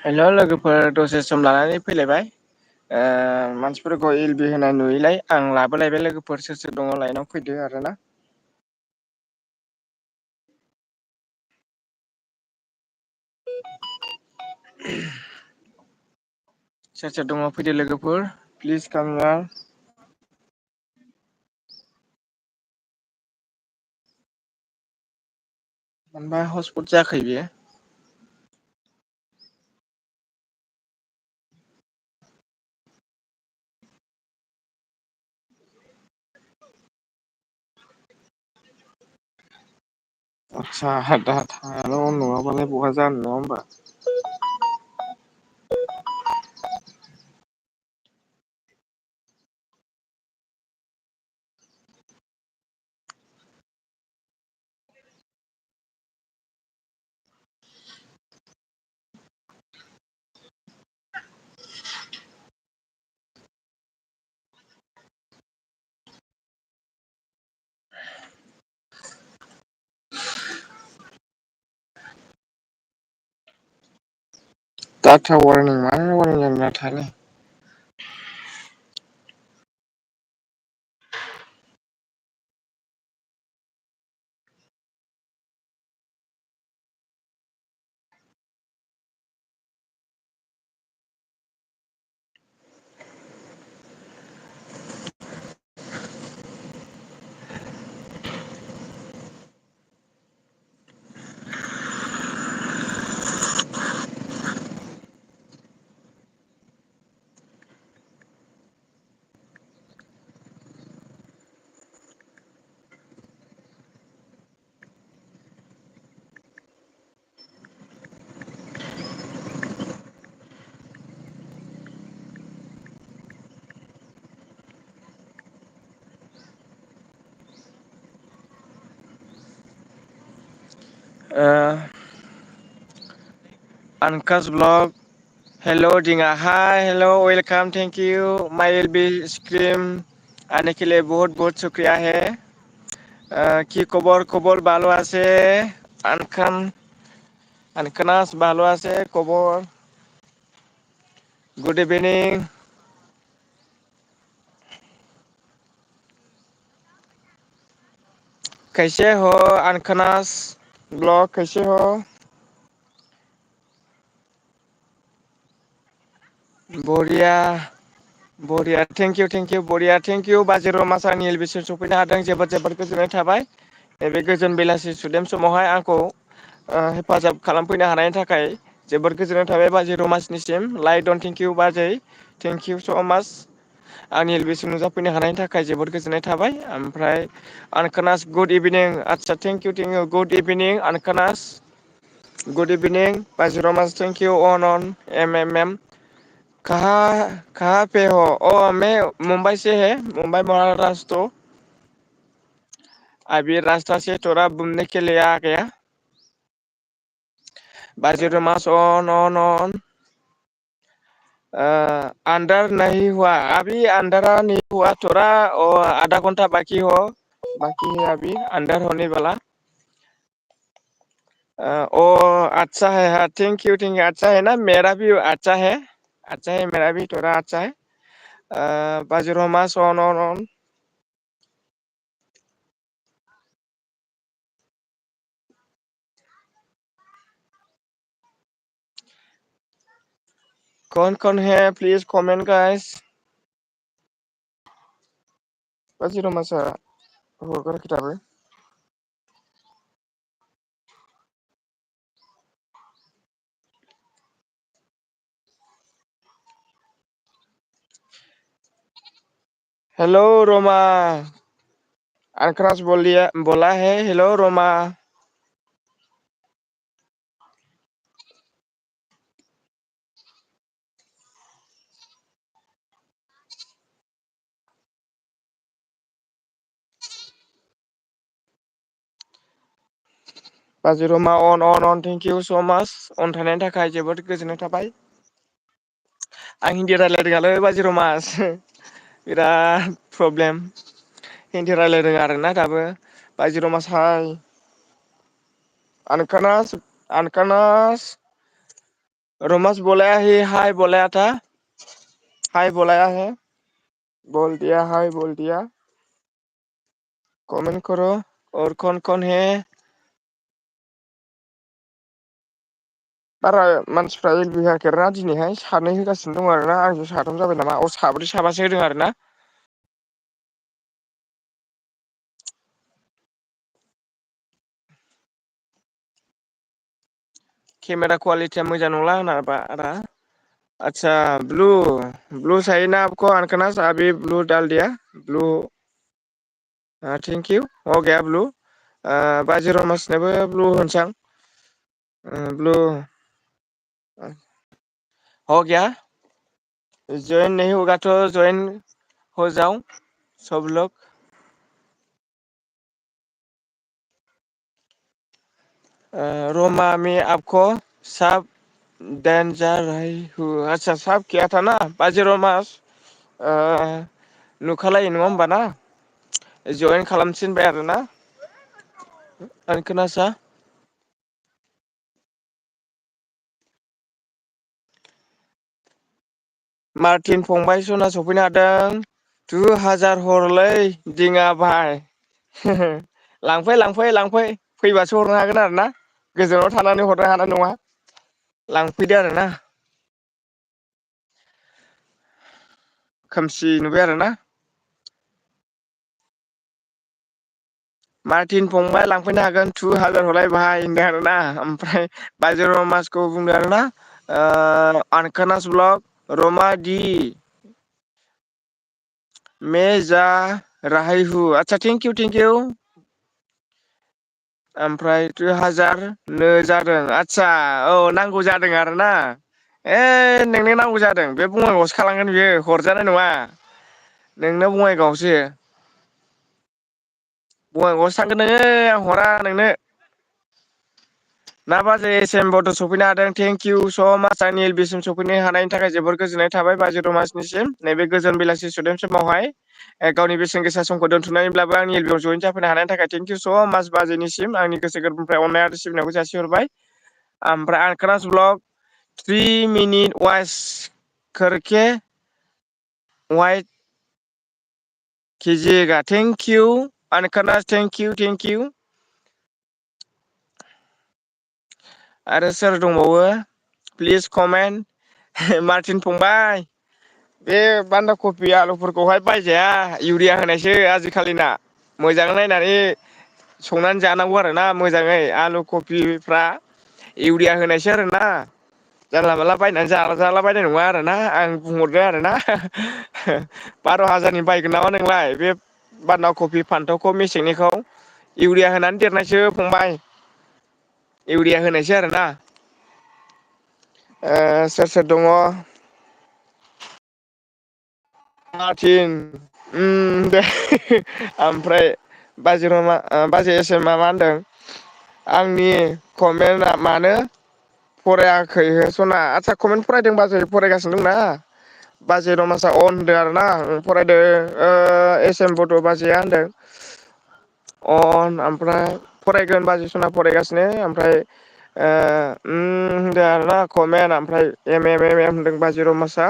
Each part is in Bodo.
हेल' लोगोफोर दसे सम लानानै फैलायबाय मानसिफोरखौ इल बि होनाय नुयैलाय आं लाबोलायबाय लोगोफोर सोर सोर दङ लाइनाव फैदो आरोना। सोर सोर दङ फैदो लोगोफोर प्लिज काम नाउ। मानोबा हटस्पट जायाखै बेयो। आदसा दाथायाल' नङाबालाय बहा जानो नङा होमबा। डाटा वारनिं मा वारनिं जानो डाटायालाय। आनकाश ब्लग हेल' दिङा hi hello' welcome thank you माइ एल बि स्क्रिम आने के लिए बहुत बहुत शुक्रिया है कि खबर खबर ভালো আছে আনকান আনকানাস ভালো আছে खबर गुड इवनिंग कैसे हो अनकनास ब्लॉग कैसे हो बरिया बरिया थेंक इउ बरिया थेंक इउ बाजै रमास आंनि एलबिसिम सफैनो हादों जोबोद जोबोद गोजोननाय थाबाय नैबे गोजोन बेलासि सुदेम समावहाय आंखौ हेफाजाब खालामफैनो हानायनि थाखाय जोबोद गोजोननाय थाबाय बाजै रमासनिसिम लाइक डन थेंक इउ बाजै थेंक इउ स' माच आंनि एलबिसिम नुजाफैनो हानायनि थाखाय जोबोद गोजोननाय थाबाय ओमफ्राय आनकानास गुड इभिनिं आदसा थेंक इउ गुड इभिनिं आनकानास गुड इभिनिं बाजै रमास थेंक इउ अन एम कहाँ पे हो मैं मुंबई से है मुंबई महाराष्ट्र अभी रास्ता से थोड़ा घूमने के लिए आ गया बाजै रमास ऑन अंदर नहीं हुआ अभी अंदर नहीं हुआ थोड़ा आधा घंटा बाकी है अभी अंदर होने वाला ओ अच्छा है हाँ थैंक यू अच्छा है ना मेरा भी अच्छा है मेरा भी थोड़ा अच्छा है बाजै रमास ऑन कौन कौन है प्लीज कमेंट गाइस बाजै रमासआ हगाराखै दाबो हेलो रोमा अनकनास बोला है हेलो रोमा बाजै रोमा अन थेंक इउ स' माच अन थानायनि थाखाय जोबोद गोजोननाय थाबाय आं हिन्दी रायज्लायनो रोङालै बाजै रमास बिराद प्रब्लेम हिन्दी रायज्लायनो रोङा आरोना दाबो बाजै रमास हाय आनकानास रोमांस बोलाया ही हाय बोलाया था। हाय बोलाया है। बोल दिया हाय बोल दिया। कमेंट करो। और कौन है? बारा मानसिफ्रा एलबि होआखै आरोना दिनैहाय सानै होगासिनो दं आरोना आंजों साथाम जाबाय नामा साब्रै साबासो होदों आरोना। केमेरा क्वालिटिया मोजां नंला आंना बारा। अच्छा ब्लू चाहिए ना आपको अनकनास अभी ब्लू डाल दिया ब्लू। थैंक यू हो गया ब्लू। बाजी रमासनोबो ब्लू होनोसै आं। ब्लू हो गया। ज्वाइन नहीं होगा तो ज्वाइन हो जाओ सब लोग। रोमा में आपको सब डेंजर रही हूँ। अच्छा सब किया था ना बाजी रमास। नुखालायो नङा होमबा ना जयेन खालामसिनबाय आरोना आनखोनासा। मार्टिन फंबाय सना सफैनो हादों। 2000 हरलै दिङा भाय। लांफै फैबासो हरनो हागोन आरो ना गोजानाव थानानै हरनो हानाय नङा। लांफैदो आरोना। खोमसि नुबाय आरो ना। मार्टिन फंबाया लांफैनो हागोन 2000 हरलाय भाय होनदों आरोना ओमफ्राय बाज मासखौ बुंदों आरोना आनकानास ब्लक रमा दि मे जा राहाय हु आतसा थेंकिउ। ओमफ्राय 2000 नो जादों आदसा औ नांगौ जादों आरोना। नोंनो नांगौ जादों बे बङाइगावसो खालामगोन बियो हरजानाय नङा। नोंनो बङाइगावसो। बङाइगावसो थांगोन नोङो आं हरा नोंनो। ना बाजै एस एम बड' सफैनो हादों थेंक इउ स' माच आंनि एल बि सिम सफैनो हानायनि थाखाय जोबोर गोजोननाय थाबाय बाजै दमासिनिसिम नैबे गोजोन बेलासि सुदेम समावहाय गावनि बेसेन गोसा समखौ दोनथुमनानैब्लाबो आंनि एलबियाव जयेन जाफैनो हानायनि थाखाय थेंक इउ स' मास बाजैनिसिम आंनि गोसो गोरबोनिफ्राय अननाय आरो सिबिनायखौ जासिहरबाय। ओमफ्राय आनकारास ब्लक 3 मिनिट वाइस खोरखे वाइट खिजियेगा थेंक इउ आनकानास थेंक इउ। आरो सोर दंबावो प्लिज कमेन्ट मार्टिन फंबाय। बे बान्दा कफि आलुफोरखौहाय बायजाया इउरिया होनायसो आजिखालिना। मोजां नायनानै संनानै जानांगौ आरोना मोजाङै आलु कबिफ्रा इउरिया होनायसो आरोना जानला मानला बायनानै जालाबायनाय नङा आरोना आं बुंहरदों आरोना 12,000नि बायगोन नामा नोंलाय बे बान्दा कफि फान्थावखौ मेसेंनिखौ इउरिया होनानै देरनायसो फंबाय। इउरिया होनायसै आरोना। सोर दङ मारथिन दे ओमफ्राय बाजै एस एमआ मा होनदों आंनि कमेन्टआ मानो फरायाखै हो सना आदसा कमेन्ट फरायदों बाजै फरायगासिनो दंना बाजै रमासआ अन होनदों आरोना फरायदों एस एम बड' बाजैया होनदों ओमफ्राय फरायगोन बाजै सना फरायगासिनो ओमफ्राय होनदों आरोना कमेन्ट ओमफ्राय एम होनदों बाजै रमासआ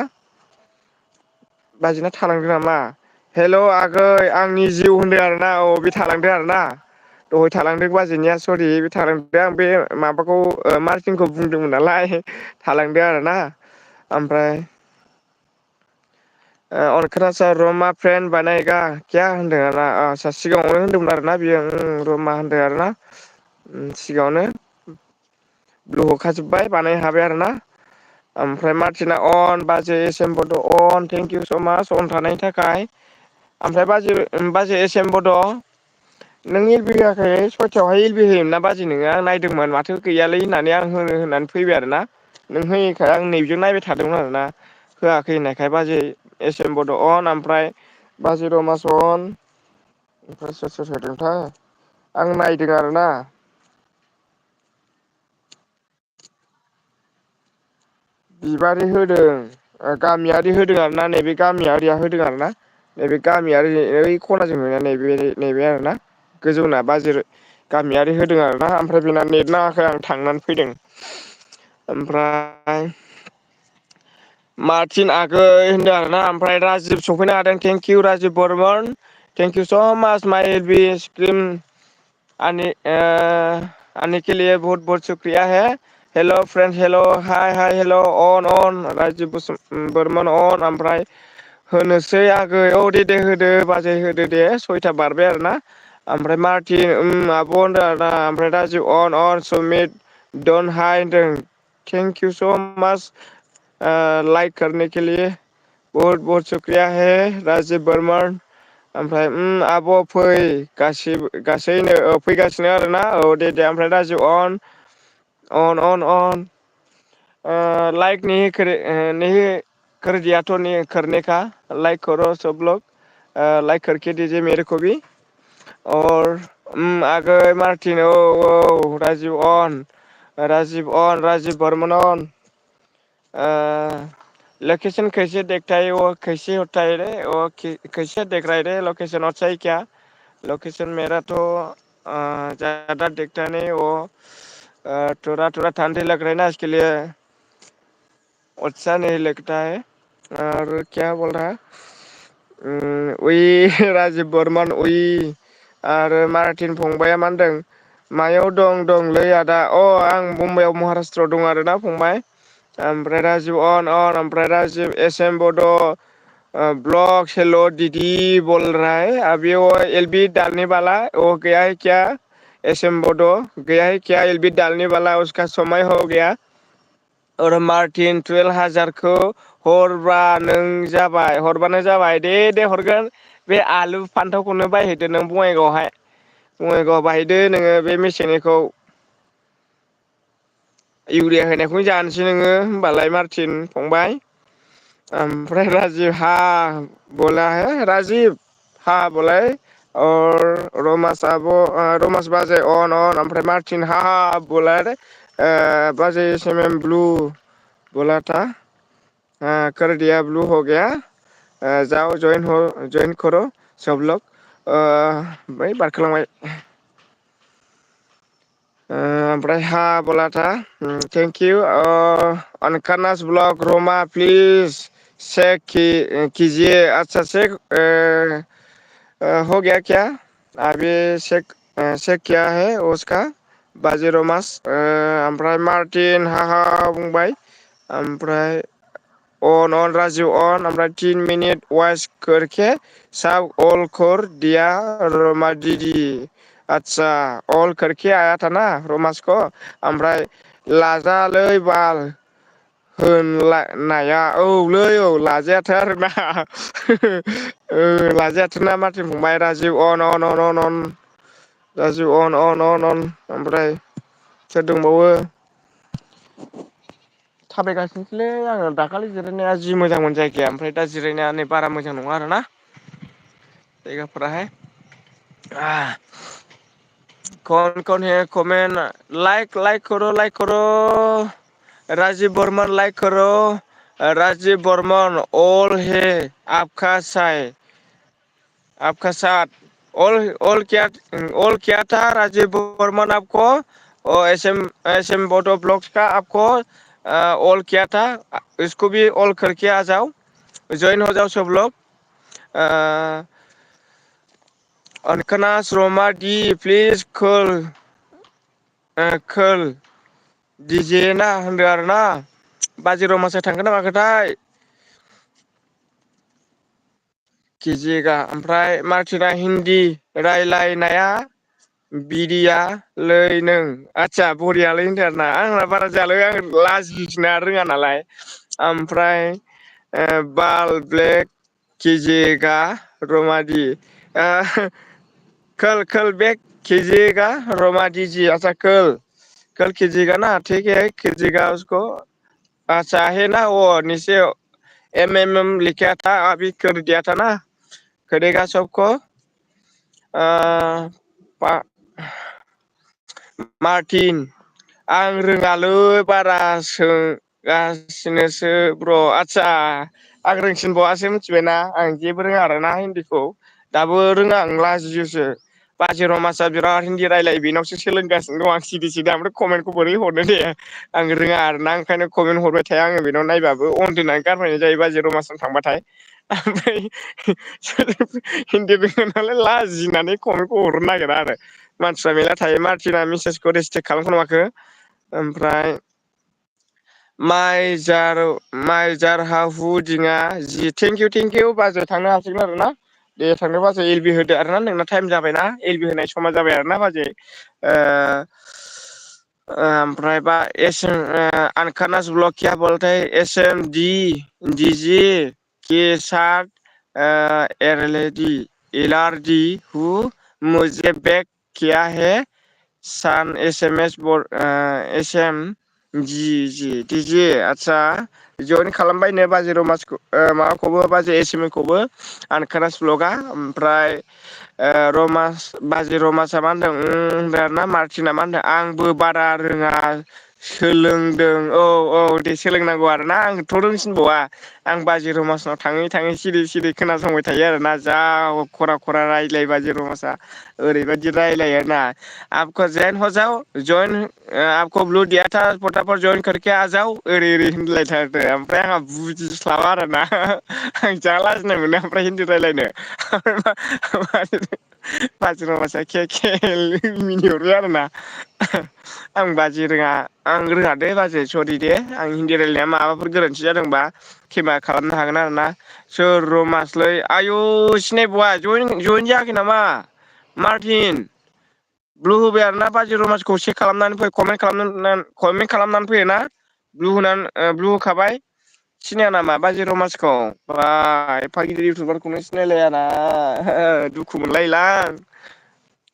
बाजिना थालांदों नामा हेल' आगै आंनि जिउ होनदों आरोना औ बे थालांदों आरोना दहाय थालांदों बाजैनिया सरि बे थालांदों आं बे माबाखौ मार्किंखौ बुंदोंमोन नालाय थालांदों आरोना ओमफ्राय अनखनास रमा फ्रेन्ड बानायगा क्या होनदों आरोना सिगाङावनो होनदोंमोन आरोना बियो रमा होनदों आरोना सिगाङावनो ब्लु हरखाजोब्बाय बानायनो हाबाय आरो ना ओमफ्राय मार्टिना अन बाजै एस एम बड' अन थेंक इउ स' मास अन थानायनि थाखाय ओमफ्राय बाजै एस एम बड' नों एल बि होआखै सयथायावहाय एल बि होयोमोन ना बाजै नोङो आं नायदोंमोन माथो गैयालै होननानै आं होनो होननानै फैबाय आरोना नों होयैखाय आं नैबिजों नायबाय थादोंमोन आरोना होआखै होननायखाय बाजै एस एम बड' अन ओमफ्राय बाजै रमास अन ओमफ्राय सोर होदोंथाय आं नायदों आरोना बिबारि होदों गामियारि होदों आरोना नैबे गामियारिया होदों आरोना नैबे गामियारि ओइ खनाजों नुनाय नैबे आरोना गोजौना बाजै गामियारि होदों आरोना ओमफ्राय बेना नेट नाङाखै आं थांनानै फैदों ओमफ्राय मार्टिन आगै होनदों आरोना ओमफ्राय राजिब सफैनो हादों thank you Rajib Barman thank you so' माच माइ एल बि स्ट्रिम आने के लिए बहुत बहुत शुक्रिया है हेल' फ्रेन्ड हेल' हाय हाय हेल' अन राजिब बरमन अन ओमफ्राय होनोसै आगै औ दे होदो बाजै होदो दे 6था बारबाय आरोना ओमफ्राय मार्टिन आब' होनदों आरोना ओमफ्राय राजिब अन सुमित डन हाय होनदों थेंक इउ स' माच लाइक करने के लिए बहुत बहुत शुक्रिया है राजिब बर्मन ओमफ्राय आब' फै गासैनो फैगासिनो आरोना औ दे ओमफ्राय राजिब अन लाइक नहीं कर दिया तो नहीं करने का लाइक करो सब लोग लाइक करके दीजिए मेरे को भी और आगै मार्टिन औ राजिब बर्मन अन लोकेशन कैसे देखता है वो कैसे होता है रे वो कैसे देख रहा है रे लोकेशन अच्छा है क्या लोकेशन मेरा तो ज़्यादा दिखता नहीं वो थोड़ा थोड़ा ठंडी लग रहा है ना इसके लिए अच्छा नहीं लगता है और क्या बोल रहा है उई राजिब बर्मन उई आरो मार्टिन फंबाया मा होनदों मायाव दंलै आदा आं मुम्बाइआव महाराष्ट्रआव दं आरोना फंबाय ओमफ्राय राजिब अन ओमफ्राय राजिब एस एम बड' ब्लॉग हेलो दीदी बोल रहा है अभी वो एलबी डालने वाला वो गया है क्या एस एम बड' गया है क्या एलबी डालने वाला उसका समय हो गया और मार्टिन 12,000खौ हरबानो जाबाय दे हरगोन बे आलु फान्थावखौनो बायहैदो नों बङाइगावआव बायहैदो नोङो बे मेसेंनिखौ इउरिया होनायखौनो जानोसै नोङो होमबालाय मार्टिन फंबाय ओमफ्राय राजिब बोला है राजिब बोला है और रमास बाजे अन ओमफ्राय मार्टिन बोला रे बाजे एसएमएम ब्लू बोला था कर दिया ब्लू हो गया जाओ ज्वाइन करो सब लोग बै बारखोलांबाय ओमफ्राय बोला था थेंक इउ अनकानास ब्लग रमा प्लिज चेक कीजिए अच्छा चेक हो गया क्या अभी चेक किया है उसका बाजे रमास ओमफ्राय मार्टिन बुंबाय ओमफ्राय अन राजिब अन ओमफ्राय 3 मिनिट वाइस करके सब अल कर दिया रमा दीदी आतसा अल करके आया था ना रमास को ओमफ्राय लाजालै बाल होननाया औलै लाजायाथो आरोना लाजायाथोना मार्टिन फंबाय राजिब अन राजिब अन ओमफ्राय सोर दंबावो थाबायगासिनोसैलै आङो दाखालि जिरायनाया जि मोजांमोन जायगाया ओमफ्राय दा जिरायनाया नै बारा मोजां नङा आरोना जायगाफोराहाय कौन कौन है कमेन्ट लाइक करो राजीव बर्मन लाइक करो राजीव बर्मन ऑल है आपका साय आपका साथ ऑल क्या था राजीव बर्मन आपको एस एम बोडो ब्लॉग्स का आपको ऑल किया था इसको भी ऑल करके आ जाओ ज्वाइन हो जाओ सब लोग अनकनास रोमा डी प्लिज खोल दिजे ना होनदों आरोना बाजि रमासो थांगोन ना माखोथाय केजिगा ओमफ्राय मार्टिना हिन्दी रायलायनाया बिदियालै नों आदसा बरियालै होनदों आरोना आंना बारा जायालै आं लाजिना रोङा नालाय ओमफ्राय बाल ब्लेक केजिगा रमादि खोल बेक कीजिएगा रोमा दीजी अच्छा कल कीजिएगा ना ठीक है कीजिएगा उसको अच्छा है ना वो नीचे लिखा था अभी कर दिया था ना करेगा सबको मार्टिन आं रोङालै बारा सोंगासिनोसो ब्र' आदसा आं रोंसिनबावासो मिथिबायना आं जेबो रोङा आरोना हिन्दीखौ दाबो रोङा आं लाजियोसो बाजि रमासआ बिराद हिन्दी रायलायो बेनावसो सोलोंगासिनो दं आं सिरि सिरि ओमफ्राय कमेन्टखौ बोरै हरनो दे आं रोङा आरोना ओंखायनो कमेन्ट हरबाय थाया आङो बेनाव नायबाबो अन दोननानै गारबायनाय जायो बाजि रमासजों थांबाथाय ओमफ्राय हिन्दी रोङो नालाय लाजिनानै कमेन्टखौ हरनो नागिरा आरो मानसिफ्रा मेरला थायो मार्टिना मेसेजखौ रेसट्रिक खालामखो ना माखो ओमफ्राय माइजार हाहु दिङा जि थेंकिउ बाजै थांनो हासिगोन आरो ना दे थांनो बाजै एल बि होदो आरोना नोंना टाइम जाबायना एल बि होनाय समा जाबाय आरो ना बाजै ओमफ्राय बा आनखानास ब्लक क्या बोलते एस एम डीजी के साथ एरलेडि एलआरडि हु मुझे बैक किया है सान एस एम जी आतसा जयेन खालामबायनो बाजै रमासखौ माबाखौबो बाजै एस एम ए खौबो आनकारास ब्लगआ ओमफ्राय बाजै रमासआ मा होनदों होनदों आरोना मार्टिना मा होनदों आंबो बारा रोङा सोलोंदों औ दे सोलोंनांगौ आरोना आंथ' रोंसिनबावा आं बाजै रमासनाव थाङै थाङै सिरि सिरि खोनासंबाय थायो आरोना जा खरा खरा रायलायो बाजै रमासआ ओरैबायदि रायलायो ना आपको जैन हो जाओ जयेन आपको ब्लू दिया था फटाफट जयेन करके आ जाओ ओरै होनलायथारदो ओमफ्राय आंहा बुजिस्लाबा आरोना आं जा लाजिनाय मोनो ओमफ्राय हिन्दी रायलायनो बाजै रमासआ के मिनिहरो आरोना आं बाजि रोङा आं रोङा दे बाजै सरि दे आं हिन्दी रायलायनाया माबाफोर गोरोन्थि जादोंबा खेमा खालामनो हागोन आरो ना सोर रमासलै आयु सिनायबावा जयेन जायाखै नामा मार्टिन ब्लु होबाय आरोना बाजै रमासखौ चेक खालामनानै फै कमेन्ट खालामनानै फैयो ना ब्लु होखाबाय सिनाया नामा बाजै रमासखौ बा एफा गिदिर इउटुबारखौनो सिनायलायाना दुखु मोनलायोलां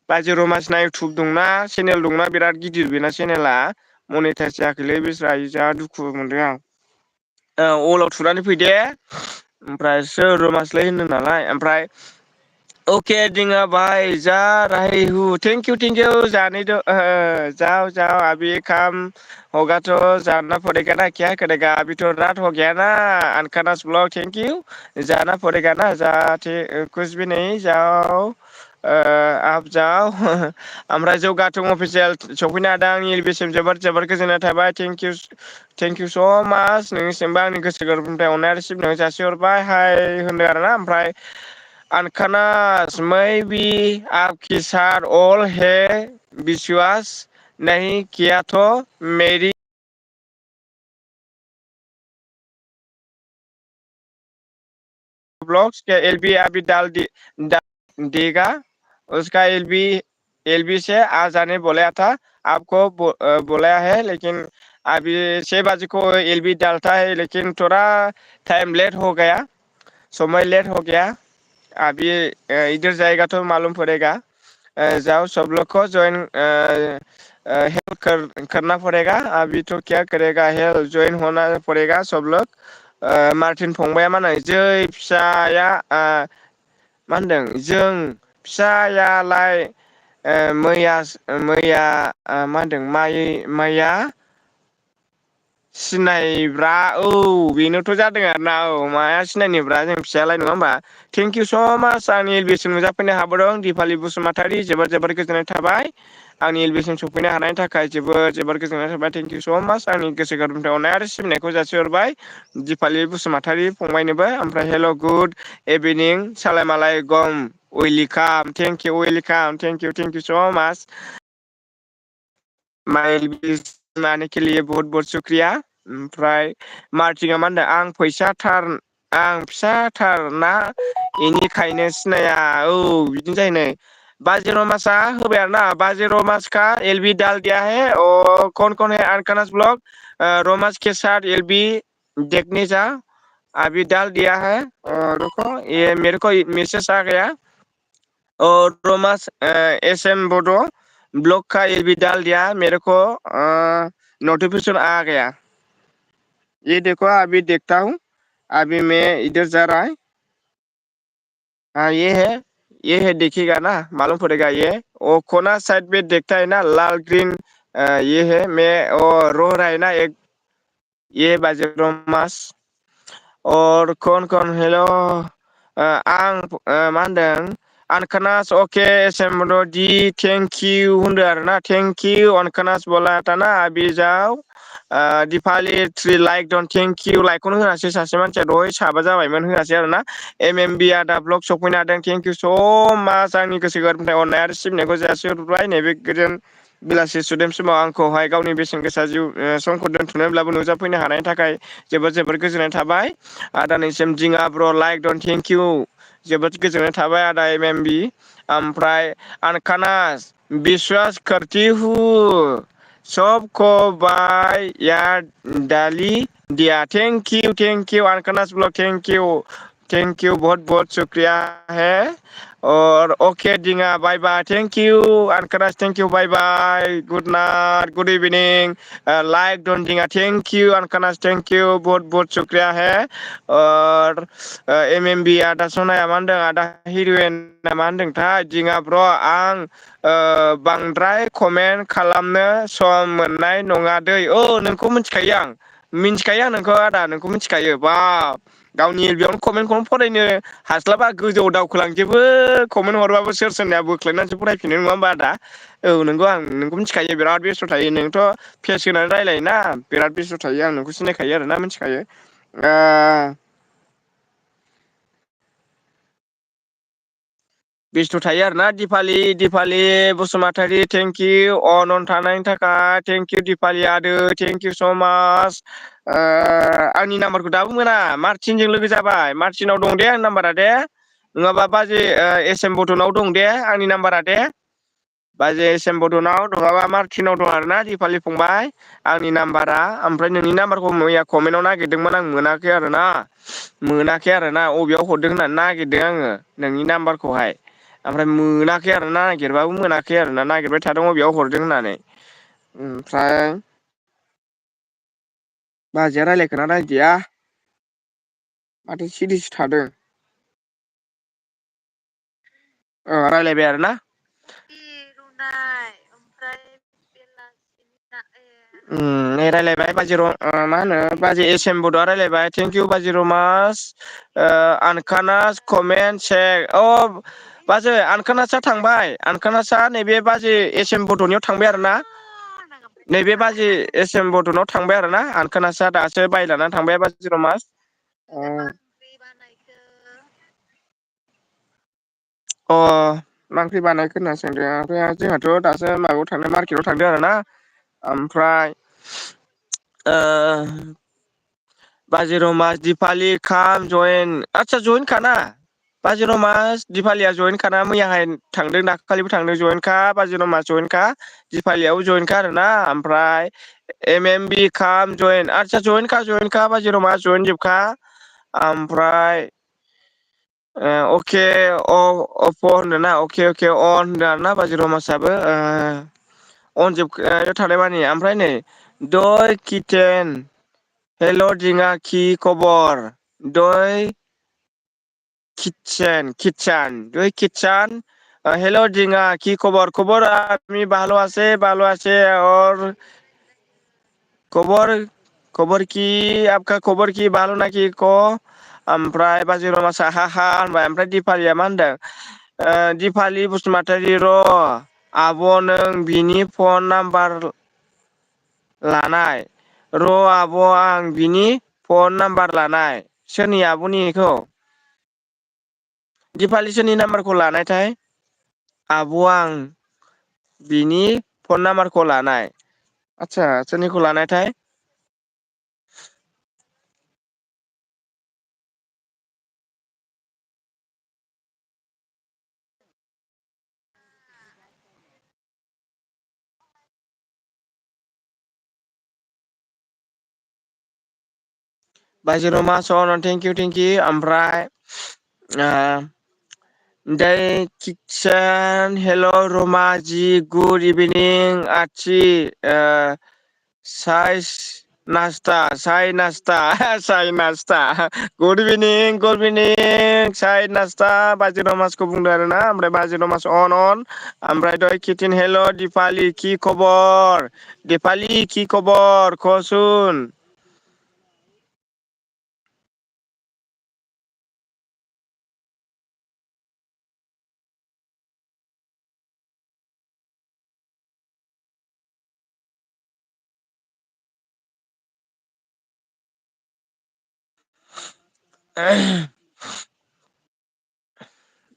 बाजै रमासना इउटुब दंना चेनेल दंना बिराद गिदिर बेना चेनेला मनिटाइस जायाखैलै बेस्रा जा दुखु मोनदों आं अलाव थुनानै फै दे ओमफ्राय सोर रमासलै होनदों नालाय ओमफ्राय अके दिङा भाई जा राहि हु थेंकिउ जाने दो जाओ अभी काम होगा तो जानना पड़ेगा ना क्या करेगा अभी तो रात हो गया ना अनकनास ब्लॉग थेंकिउ जाना पड़ेगा ना जाते कुछ भी नहीं जाओ आप जाओ ओमफ्राय जौगाथों अफिसियेल सफैनो हादों आंनि एलबिसिम जोबोर गोजोननाय थाबाय थेंकिउ स' माच नोंनिसिमबो आंनि गोसो गोरबोनिफ्राय अननाय आरो सिबिनायखौ जासिहरबाय हाय होनदों आरोना ओमफ्राय अनखानास मैं भी आपके साथ ऑल है विश्वास नहीं किया तो मेरी ब्लॉग्स के एलबी अभी डाल देगा उसका एलबी से आ जाने बोला था आपको बुलाया है लेकिन अभी 6 बजे को एलबी डालता है लेकिन थोड़ा टाइम लेट हो गया समय लेट हो गया अभी इधर जाएगा तो मालूम पड़ेगा जाओ सब लोग को ज्वाइन हेल्प करना पड़ेगा अभी तो क्या करेगा हेल्प ज्वाइन होना पड़ेगा सब लोग मार्टिन फंबाया मा होनो जै फिसाया मा होनदों जों फिसायालाय मैया मा होनदों मैया सिनायब्रा औ बेनोथ' जादों आरोना औ माया सिनायनोब्रा जों फिसायालाय नङा होमबा थेंकिउ स' माच आंनि एलबिसिम नुजाफैनो हाबोदों दिपालि बसुमतारी जोबोर गोजोननाय थाबाय आंनि एलबिसिम सफैनो हानायनि थाखाय जोबोर गोजोननाय थाबाय थेंकिउ स' माच आंनि गोसो गोरबोनिफ्राय अननाय आरो सिबिनायखौ जासिहरबाय दिपालि बसुमतारी फंबायनोबो ओमफ्राय हेल' गुड इभिनिं सालायमालाय गम वेलकाम थेंकिउ स' माच माइल आने के लिए बहुत बहुत शुक्रिया ओमफ्राय मार्टिना मा होनदों आं फिसाथार ना बेनिखायनो सिनाया औ बिदिनो जायो नै बाजिर' मासआ होबाय आरो ना बाजिर' मास का एलबि डाल दिया है और कौन है अनकनास ब्लॉग रोमास के साथ एलबी देखने जा अभी डाल दिया है रुको ये मेरे को मैसेज आ गया और रोमास एस एम बोडो ब्लॉग का एलबी डाल दिया मेरे को नोटिफिकेशन आ गया ये देखो अभी देखता हूँ अभी मैं इधर जा रहा है हाँ ये है देखिएगा ना मालूम पड़ेगा ये वो कोना साइड पे देखता है ना लाल ग्रीन ये है मैं वो रो रहा है ना एक ये बाजिराव मास और कौन हेलो आं मा होनदों आनकानास अके एसेम्बल दि थेंक इउ होनदो आरो ना थेंक इउ अनकानास बला ताना बिजाव Dipali three like done thank you लाइकखौनो होआसै सासे मानसिया दहाय साबा जाबायमोन होआसै आरो ना एम बिआ दा ब्लग सफैनो हादों थेंक इउ स' माच आंनि गोसो गोरबोनिफ्राय अननाय आरो सिबिनायखौ जासिहरबाय नैबे गोजोन बेलासि सुदेम समाव आंखौहाय गावनि बेसेन गोसा जिउ समखौ दोनथ'नोब्लाबो नुजाफैनो हानायनि थाखाय जोबोद जोबोद गोजोननाय थाबाय आदानिसिम दिङा ब्र' लाइक डन थेंक इउ जोबोद गोजोननाय थाबाय आदा एम बि ओमफ्राय आनकानास बिस्वास करती हूँ सबको बाय यार डाली दिया थेंक यू आनकानास ब्लॉग थैंक यू बहुत बहुत शुक्रिया है और ओके दिङा बाय बाय थैंक यू आनकानास thank you bye bye good night good evening like done दिङा थैंक यू आनकानास थैंक यू बहुत बहुत शुक्रिया है और एम बि आदा सनाया मा होनदों आदा हिर'येना मा होनदोंथाय दिङा ब्र' आं बांद्राय कमेन्ट खालामनो सम मोननाय नङा दै नोंखौ मिथिखायो आं नोंखौ आदा नोंखौ मिथिखायो बा गावनि बेयावनो कमेन्टखौनो फरायनो हास्लाबा गोजौआव दावखोलांजोबो कमेन्ट हरबाबो सोर सोरनिया बोख्लायनानैसो फरायफिनो नङा होमबा आदा नोंगौ आं नोंखौ मिथिखायो बिराद बेस्थ' थायो नोंथ' फेस होनानै रायलायोना बिराद बेस्थ' थायो आं नोंखौ सिनायखायो आरोना मिथिखायो बेस्थ' थायो आरोना दिपालि बसुमतारी थेंक इउ अन थानायनि थाखाय थेंक इउ दिपालि आदै थेंक इउ स' माच आंनि नाम्बारखौ दाबो मोना मार्टिनजों लोगो जाबाय मार्टिनाव दं दे आंनि नाम्बारा दे नङाबा बाजै एस एम बटनाव दं दे आंनि नाम्बारा दे बाजै एस एम बटनाव नङाबा मार्टिनाव दं आरोना दिपालि फंबाय आंनि नाम्बारा ओमफ्राय नोंनि नाम्बारखौ मैया कमेन्टाव नागिरदोंमोन आं मोनाखै आरोना अबेयाव हरदों होननानै नागिरदों आङो नोंनि नाम्बारखौहाय ओमफ्राय मोनाखै आरो ना नागिरबाबो मोनाखै आरो ना नागिरबाय थादों अबेयाव हरदों होननानै ओमफ्राय बाजैया रायलायखोना रायदिया माथो सिरिसो थादों रायलायबाय आरो ना रायलायबाय बाजै मा होनो बाजै एस एम बड'आ रायलायबाय थेंक इउ बाजै रमास आनकानास कमेन्ट सेक बाजै आनकानासआ थांबाय आनकानासआ नैबे बाजै एस एम बड'नियाव थांबाय आरो ना नैबे बाजै एस एम बड'नाव थांबाय आरो ना आनकानासआ दासो बायलानानै थांबाय बाजै रमास मा ओंख्रि बानायखो होनना सोंदों ओमफ्राय जोंहाथ' दासो माबायाव थांदों मार्केटाव थांदों आरो ना ओमफ्राय बाजै रमास दिपालि खाम जयेन आदसा जयेन खाना बाजै रमास दिपालिया जयेनखाना मैयाहाय थांदों दाखालिबो थांदों जयेनखा बाजै रमास जयेनखा दिपालियाबो जयेनखा आरो ना ओमफ्राय एम बि खाम जयेन आदसा जयेनखा बाजै रमास जयेन जोबखा ओमफ्राय अके अप' होनदों ना अके अन होनदों आरो ना बाजै रमासाबो अनजोब थानाय मानि ओमफ्राय नै दय किटेन हेल' दिङा कि खबर दय किटसान हेल' दिङा कि खबर आदमी भालो आछे और खबर कि आपका खबर कि भालो ना कि क ओमफ्राय बाजै रमासा हा होनबाय ओमफ्राय दिपालिया मा होनदों दिपालि बसुमतारी र' आब' नों बिनि फन नाम्बार लानाय र' आब' आं बिनि फन नाम्बार लानाय सोरनि आब'निखौ दिपालि सोरनि नाम्बारखौ लानायथाय आब' आं बिनि फन नाम्बारखौ लानाय आदसा सोरनिखौ लानायथाय बाजै रमास थेंक इउ ओमफ्राय हेल' रमाजि गुड इभिनिं आथि साय नास्ता गुड इभिनिं साय नास्ता बाजै रमासखौ बुंदों आरो ना ओमफ्राय बाजै रमास अन ओमफ्राय दय किटिन हेल' दिपालि कि खबर दिपालि कि खबर कचुन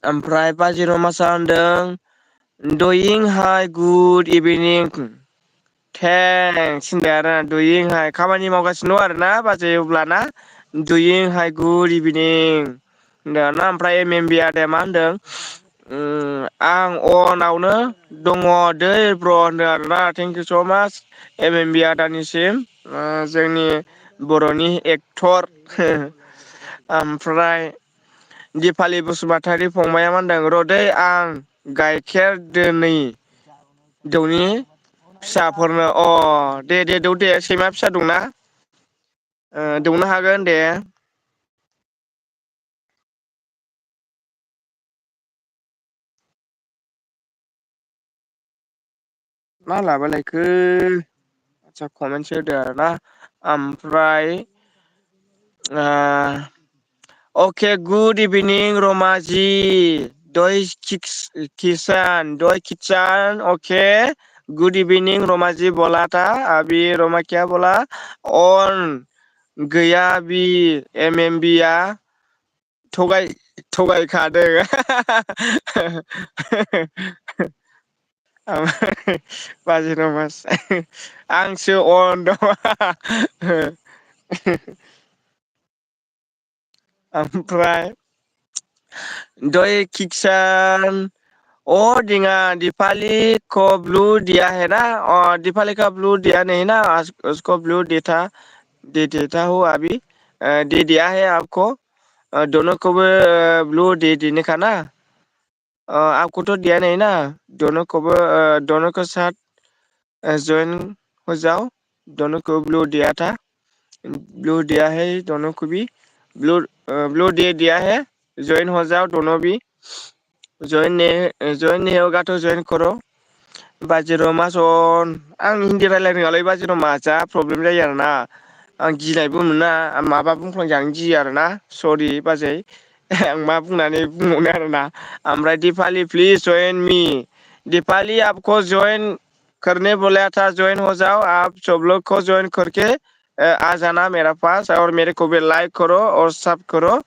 ओमफ्राय बाजि रमासा होनदों दयिं हाइ गुड इभिनिं थेंक्स होनबाय आरो दुयिंहाय खामानि मावगासिनो दं आरोना बाजै अब्लाना दुयिंहाय गुड इभिनिं होनदों ओमफ्राय एम एम बि आदाया मा होनदों आं अनआवनो दङ दै ब्र होनदों आरोना थेंकिउ स' माच एम एम बि आदानिसिम जोंनि बर'नि एक्टर ओमफ्राय दिपालि बसुमतारि फंबाया मा होनदों रदै आं गाइखेर दोनै दौनि फिसाफोरनो दे दे दौ दे सैमा फिसा दंना दौनो हागोन दे मा लाबोलायखो आदसा कमेन्टसो होदो आरोना ओमफ्राय अके गुड इभिनिं रमाजि दय किसान अके गुड इभिनिं रमाजी बोला था अभी रमा क्या बोला अन गैया बि एम एम बिया थगायखादों बाजि रमास आंसो अन दं ओमफ्राय दय किसान दिङा दिपाली को ब्लू दिया है ना दिपाली का ब्लू दिया नहीं ना उसको ब्लू दे देता हूँ अभी दे दिया है आपको दोनों को भी ब्लू दे देने का ना आपको तो दिया नहीं ना दोनों को भी दोनों के साथ ज्वाइन हो जाओ दोनों को ब्लू दिया था ब्लू दिया है दोनों को भी ब्लू दे दिया है ज्वाइन हो जाओ दोनों भी ज्वाइन नहीं होगा तो ज्वाइन करो बाजिराव सन आं हिन्दी रायज्लायनो रोङालै बाजिराव जा प्रब्लेम जायो आरोना आं गिनायबो मोना माबा बुंफ्लांजानो गियो आरोना सरि बाजै आं मा बुंनानै बुंबावनो आरोना ओमफ्राय दिपालि प्लिज जइन मि दिपाली आपको ज्वाइन करने बोला था ज्वाइन हो जाओ आप सब लोग को ज्वाइन करके आ जाना मेरा पास और मेरे को भी लाइक करो और सब करो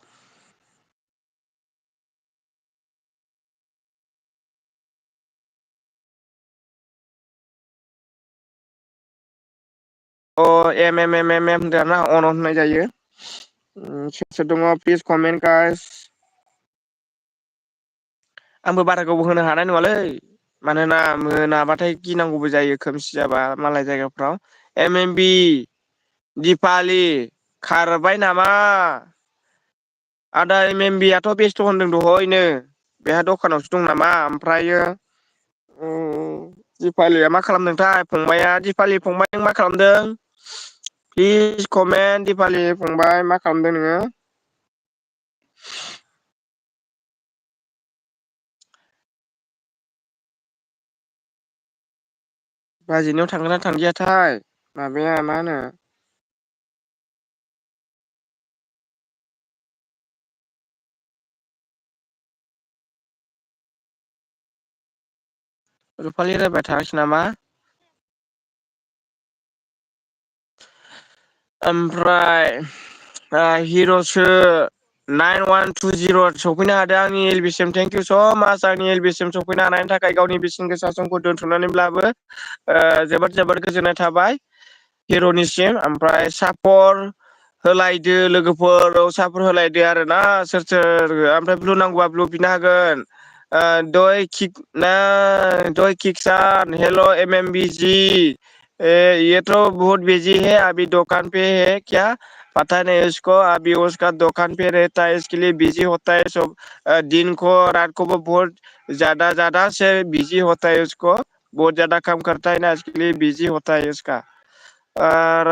एम होनदों आरोना अन होननाय जायो सोर सोर दङ प्लिज कमेन्ट गाइस आंबो बारा गोबाव होनो हानाय नङालै मानोना मोनाबाथाय गिनांगौबो जायो खोमसि जाबा मालाय जायगाफ्राव एम एम बि दिपालि खारबाय नामा आदा एम एम बियाथ' बेस्थ' होनदों दहयनो बेहा दखानावसो दं नामा ओमफ्रायो दिपालिया मा खालामदोंथाय फंबाया दिपालि फंबाय नों मा खालामदों प्लिज कमेन्ट दिपालि फंबाय मा खालामदों नोङो बाजैनियाव थांगोन ना थांदियाथाय माबाया मा होनो रुपालि रायबाय थागासिनो नामा ओमफ्राय हिर'सो 9120 सफैनो हादों आंनि एल बि सिम थेंक इउ स' माच आंनि एल बि सिम सफैनो हानायनि थाखाय गावनि बेसेन गोसा समखौ दोनथ'नानैब्लाबो जोबोद जोबोद गोजोननाय थाबाय हिर'निसिम ओमफ्राय सापर होलायदो लोगोफोर सापर होलायदो आरोना सोर सोर ओमफ्राय ब्लु नांगौबा ब्लु बिनो हागोन दय किसान हेल' एम एम बि जी ये तो बहुत बिजी है अभी दुकान पे है क्या पता नहीं उसको अभी उसका दुकान पे रहता है इसके लिए बिजी होता है सब दिन को रात को वो बहुत ज्यादा ज्यादा से बिजी होता है उसको बहुत ज्यादा काम करता है ना इसके लिए बिजी होता है उसका और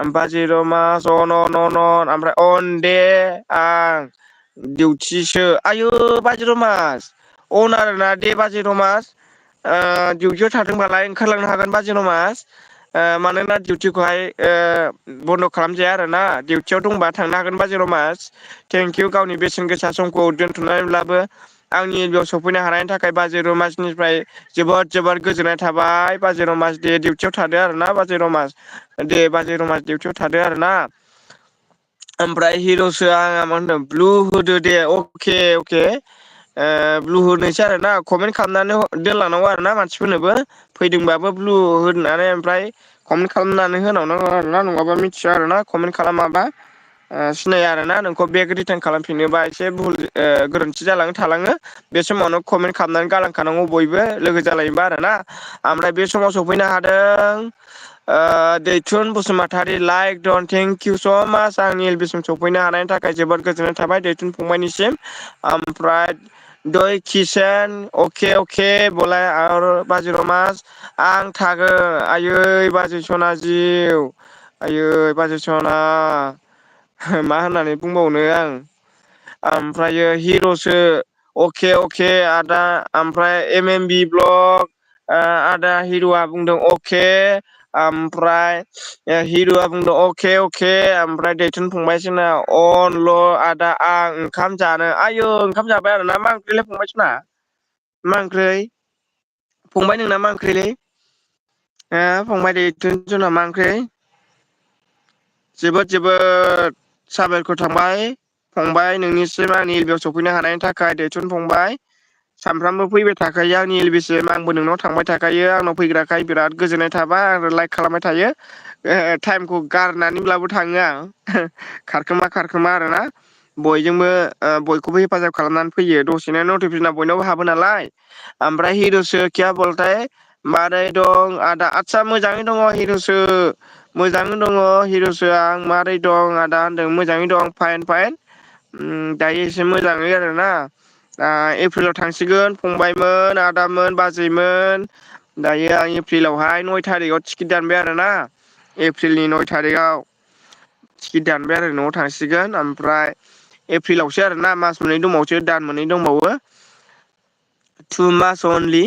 बाजि रमा अन ओमफ्राय अन दे आं डिउटिसो आयु बाजि रमास अन आरोना दे बाजि रमास डिउटियाव थादोंबालाय ओंखारलांनो हागोन बाजि नमास मानोना डिउटिखौहाय बन्द' खालामजाया आरोना डिउटियाव दंबा थांनो हागोन बाजि रमास थेंक इउ गावनि बेसेन गोसा समखौ दोनथ'नानैब्लाबो आंनि बेयाव सफैनो हानायनि थाखाय बाजै रमासनिफ्राय जोबोद जोबोद गोजोननाय थाबाय बाजै रमास दे डिउटियाव थादो आरोना बाजै रमास दे बाजै रमास डिउटियाव थादो आरोना ओमफ्राय हिर'सो आंहा मा होनदों ब्लु होदो दे अके अके ब्लु होनोसै आरो ना कमेन्ट खालामनानै दोनलांनांगौ आरो ना मानसिफोरनोबो फैदोंबाबो ब्लु होनानै ओमफ्राय कमेन्ट खालामनानै होनांगौ आरोना नङाबा मिथिया आरोना कमेन्ट खालामाबा सिनाया आरोना नोंखौ बेग रिटार्न खालामफिनोबा एसे भुल गोरोन्थि जालाङो थालाङो बे समावनो कमेन्ट खालामनानै गालांखानांगौ बयबो लोगो जालायोबा आरोना ओमफ्राय बे समाव सफैनो हादों Daithun Basumatary like done thank you so' much आंनि एलबिसिम सफैनो हानायनि थाखाय जोबोद गोजोननाय थाबाय दैथुन फंबायनिसिम ओमफ्राय दय किसेन अके अके बलाय आरो बाजिराव मास आं थागोन आयै बाजै सना जिउ आयै बाजै सना मा होननानै बुंबावनो आं ओमफ्रायो हिर'सो अके अके आदा ओमफ्राय एम एम बि ब्लग आदा हिरुवा बुंदों अके ओमफ्राय हिरुआ बुंदों अके अके ओमफ्राय दैथुन फंबायसोना अनल' आदा आं ओंखाम जानो आइयै ओंखाम जाबाय आरो ना मा ओंख्रिलाय फंबायसोना मा ओंख्रै फंबाय नोंना मा ओंख्रिलै फंबाय दैथुन जोंना मा ओंख्रि जोबोद जोबोद साबायखर थांबाय फंबाय नोंनिसिम आंनि एलबियाव सफैनो हानायनि थाखाय दैथुन फंबाय सानफ्रामबो फैबाय थाखायो आंनि एलबिसिम आंबो नोंनाव थांबाय थाखायो आंनाव फैग्राखाय बिराद गोजोननाय थाबाय आरो लाइक खालामबाय थायो टाइमखौ गारनानैब्लाबो थाङो आं खारखोमा खारखोमा आरोना बयजोंबो बयखौबो हेफाजाब खालामनानै फैयो दसेनो नटिफिकेसना बयनावबो हाबो नालाय ओमफ्राय हिर'सो क्या बलथाय मारै दं आदा आदसा मोजाङै दङ हिर'सो मोजाङै दङ हिर'सो आं मारै दं आदा होनदों मोजाङै दं फाइन फाइन दायो एसे मोजाङै आरोना एप्रिलाव थांसिगोन फंबायमोन आदामोन बाजैमोन दायो आं एप्रिलावहाय 9 थारिखआव टिकेट दानबाय आरोना एप्रिलनि 9 थारिखआव टिकेट दानबाय आरो न'आव थांसिगोन ओमफ्राय एप्रिलावसो आरोना मास मोननै दंबावसो दान मोननै दंबावो 2 मास अनलि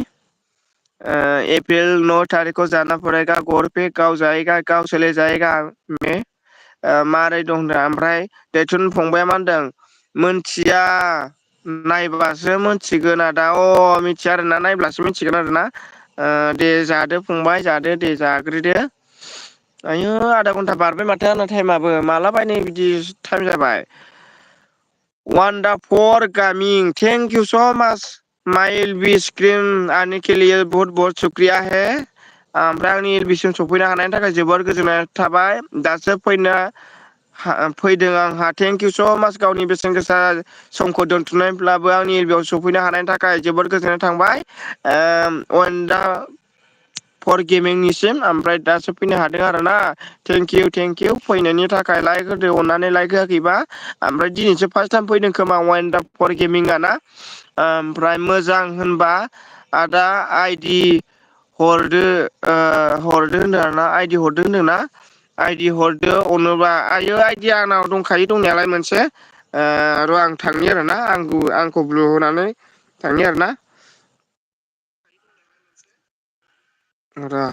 अप्रैल 9 तारीख को जाना पड़ेगा घर पे गाव जायैगा गाव सोले जायैगा मारै दं होनदों ओमफ्राय दैथुन फंबाया मा होनदों मोनथिया नायबासो मिथिगोन आदा मिथिया आरोना नायब्लासो मिथिगोन आरोना दे जादो फंबाय जादो दे जाग्रोदो आयु आधा घन्टा बारबाय माथो आंना टाइमाबो माला बायनाय बिदि टाइम जाबाय वान दा फर गामिं थेंक इउ स' माच माइ एल बि स्क्रिम आने के लिए बहुत बहुत शुक्रिया है ओमफ्राय आंनि एलबिसिम सफैनो हानायनि थाखाय जोबोर गोजोननाय थाबाय दासो फैदों आंहा थेंक इउ स' माच गावनि बेसेन गोसा समखौ दोनथुमनायब्लाबो आंनि एलबियाव सफैनो हानायनि थाखाय जोबोद गोजोननाय थांबाय दा फर गेमिंनिसिम ओमफ्राय दासो फैनो हादों आरोना थेंक इउ फैनायनि थाखाय लाइक होदो अननानै लाइक होआखैबा ओमफ्राय दिनैसो फार्स्ट टाइम फैदों खोमा वाइन दा फर गेमिंआ ना ओमफ्राय मोजां होनबा आदा आइदि हरदो होनदों आरोना आइदि हरदो होनदों ना आइदि हरदो अनोबा आइयो आइदिया आंनाव दंखायो दंनायालाय मोनसे र' आं थांनि आरोना आंखौ ब्लु होनानै थांनि आरोना र'